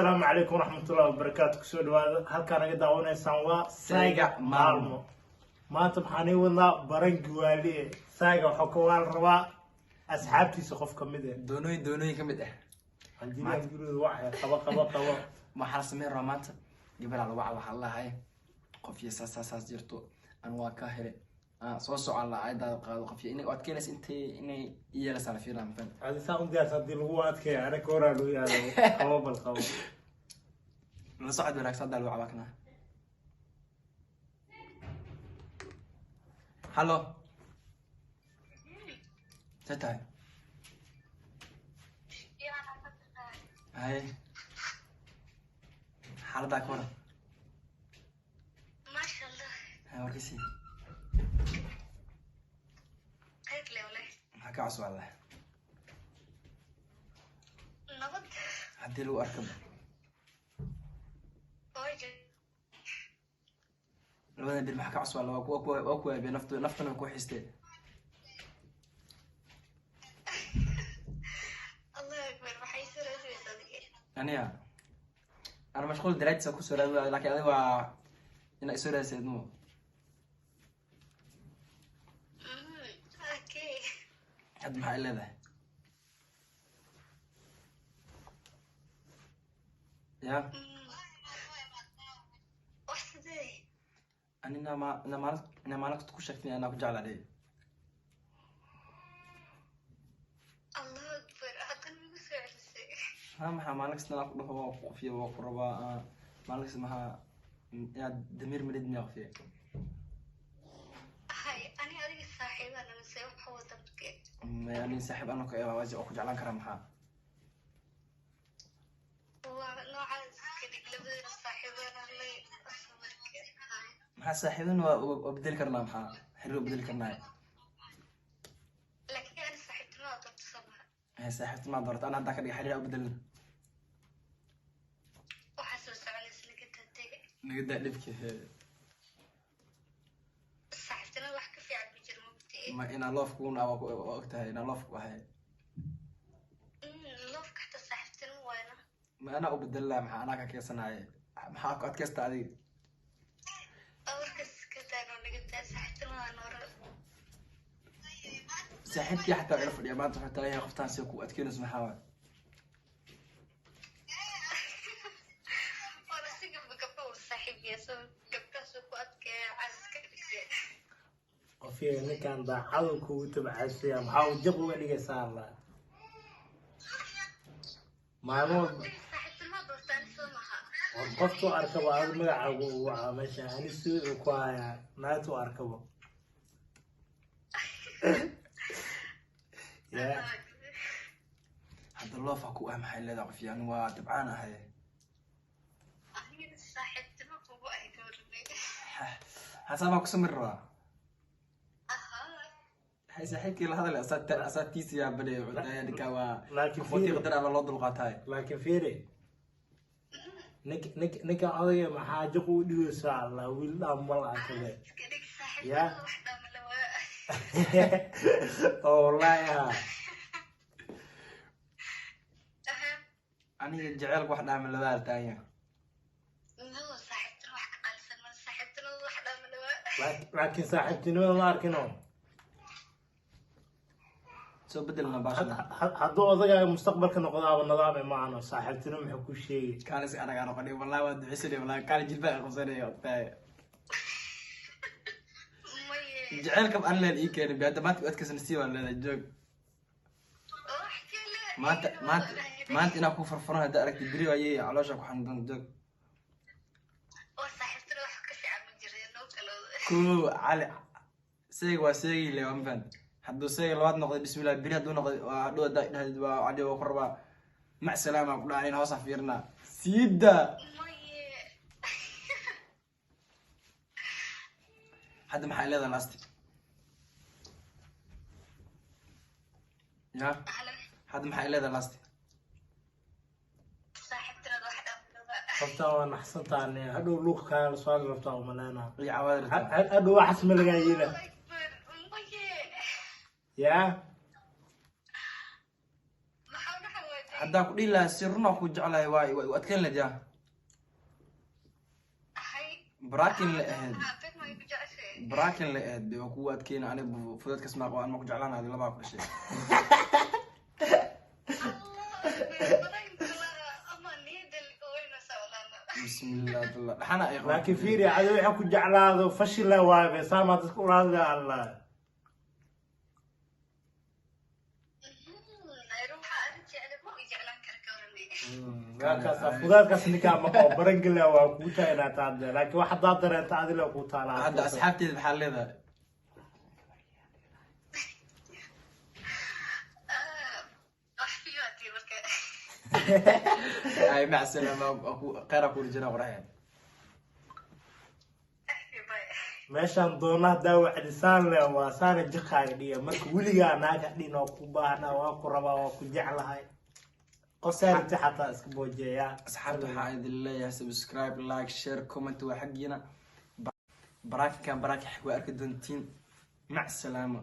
Assalaamu calaykum waraxmatullahi wabarakaatu. Kusoo dhawaada halkaa naga daawanaysaan waa Sayga Maalmo. Maanta maxaan ii wadnaa barangi waaliye. Sayga waxaa ka waal rabaa asxaabtiisa qof ka mid eh. Doonooyin ka mid ah. Anjiliyan guriga waxay qaba qaba qaba. Waxaa la sameyn rabaa maanta gabalaa lagu waca, waxaa lalahay qof iyo saas saas saas jirto, an waa ka hele. Soo socon la ayadaada qaado qof iyo inay adkeynaysa intay inay iyeelaysaa la fiirinaa mafan. Adi saa u diyaarsan haddii lagu adkeeyo anaga horaa loo yaalo qabo bal qabo. La socod wanaagsan haddaa lagu cabaa kana. Hallo, see tahay? Haye, xaaladdaa ka waran? Maasha Allah. Haye, warkiisii. Khayr leh walahi. Maxaa ka cusub allah? Nabad. Haddii lagu arkaba. Waa jir. Labadan bir maxaa ka cusub alla? Waa ku waabiye naftu, naftana waa ku xistee. Allahu akbar, maxay soo raadinaysaa adiga? Aniga ana mashquul daraadiisa kusoo raadi waayo, laakiin adiga waa inaa isoo raadiseed mo. Okay. Hadda maxaa i leedahay ya? Wax sidee? Ani ina maalin kasta ku sheegtay anaa ku jeclaa dhey. Allahu akbar, haddana igu soo celisay. Ha, maxaa maalin kasta anaa ku dhaho waa ku qofiya, waa ku rabaa, maalin kasta maxaa inaad damiir malid miyaa qofiya? Hay, ani adiga saaxiibana mise waxa wada markee? Ani saaxiib anoo ka waa ku jeclaan karaa maxaa? Waa noocaas iska dhig, labadana saaxiibana lay markee. Maxaa saaxiibin waa bedeli karnaa, maxaa xiriir waa bedeli karnaa. Laakiin ani saaxiibtinimada doorto soo maha. Saaxiibtimaa doorata, ana haddaa ka dhiga xiriir aa u bedelin. Waxaa soo soconaysa laga taatay. Naga daa dhibka he. Saaxiibtinimada wax ka fiican ma jiro mugti. Ma inaa loof kuguna waa og tahay inaa loof ku ahay. Loofka xataa saaxiibtinimo waayna. Ma anaa u bedelilaa, maxaa anaa ka keesanaaye, maxaa ku adkaysta adiga? Awarkaas iska taagoo naga daa saaxiibtinimada noora. Saaxiibkii xataa ila fadhiya maanta wuxuu taagan yahay qoftaan see ku adkeynayso maxaa waay? Waana si gabdho gabdho uu saaxiib yeeso, gabdhahaasuu ku adkeeya caaska dhigtay. Qofiya ninkan daacadu kugu tabcaasaya maxaa uu jaq uga dhigaysaa alla maalmo walba? Saaxiibtinimada doorta ani soo maha. War qoftu arkaba adi magacaagu ugu wacaa meesha ani siduu ku hayaa naagtu arkaba ya. Hadda loofa ku ah maxay leedahay qof yani waa dabcaan ahay. Anigana saaxiibtinimo kugu ahay gabarnay. Xasaabaa ku samir rabaa. Ahaa. Hay, saaxiibkii la hadalay asaa tiisi yaa badhay wuxuu taagan ninkaa waa Laakiin qofotii fiiri. Qadar alla loo dulqaataay. Laakiin fiiri, ninkan odayga maxaa jaq ugu dhigaysaa alla wiil dhaan mal arkabe. Iska dhig Ya. saaxiibtinimada wax dhaama la waa. Oo wallaahi ah. Ahaa. Aniga jaceylka wax dhaama labaal taagan yahay. No, saaxiibtinimo wax ka qaalisan male, saaxiibtinimada wax dhaama la waa. Laakiin saaxiibtinimada ma arkino. Soo bedelna baashana. Hadduu odagaaga mustaqbalka noqdaaba nidaame maahano saaxiibtinimo maxaa ku sheegi? Kaalis anagaa noqonay wallahi waa ducisanay wallahi kaali jilbaa ay qabsanaya ogtahay. Maye. Jaceylka an leen ii keenay hadda maanta u adkaysan sii waan leedahay joog. Wax kale. Maanta inaa ku farfuran haddaa aragti beri ayay caloosha ku xanuuntan joog. Waa saaxiibtinimo wax ka fiican ma jiro noo kalooda. Kow cali seeg waa seegi le waa mafahant hadduu seega labaad noqday bismillah beri hadduu noqday waa hadhow haddaa idhahdid waa cali waa ku rabaa mac salaama ku dhaca in hoos ha fiirinaa siida. Maye. Hadda maxaa leedahay lasti ya? Hala. Hadda maxaa leedahay lasti? Saaxiibtinimada wax dhaama la waa. Qoftaan waa naxsantaane hadhow luuq kaaga soo hadli rabtaa umaleynaa. Iyo cawaad rabtaa. Hadhow waxaas ma lagaa yeela. Akbar, maye. Yaa. Maxaa u dhaxan waayay? Haddaa ku dhihi lahaa si runaa ku jeclahay, waa u adkeyn lahayd yaa. Hay. Baraakin la ahayd. Been ma igu jeceshay? Baraakin la ahayd waa kugu adkeyna. Aniga fudeedkas maa qabo, an ma ku jeclaan adi labaa ku dhashay. Allah, prank laha ama niyada oynaysa walaala. Bismillah billah, dhaxana ay qabato. Laakiin fiiri, adi waxa ku jeclaado fashila waaye, saamaa dadka ula hadlaya Allah. Ruuxa ani jecla ma u jeclaan kara, ka waranay? Kaas fudaadkaas ninkaa maqo barangila waa kugu taagnaata hadda, laakiin wax haddaad dareenta adila kuu taalaa. Hadda asxaabteeda maxaa leedahay? Wax fiiwaati marka. Ay, mac salaama, kheyraa ku jira qoraxeed. Bye. Meeshaan doona haddaa wacdisaan le waa saana jiqaaga dhiga. Marka weligaa naaga dhin waa ku baahnaa, waa ku rabaa, waa ku jeclahay, qof saaribti xataa iska boojeeyaa. Asxaabta waxaa idin leeyahay subscribe, like, share, comment waa xaggiina. Baraakinkan baraakin xig waa arki doontiin. Mac salaama.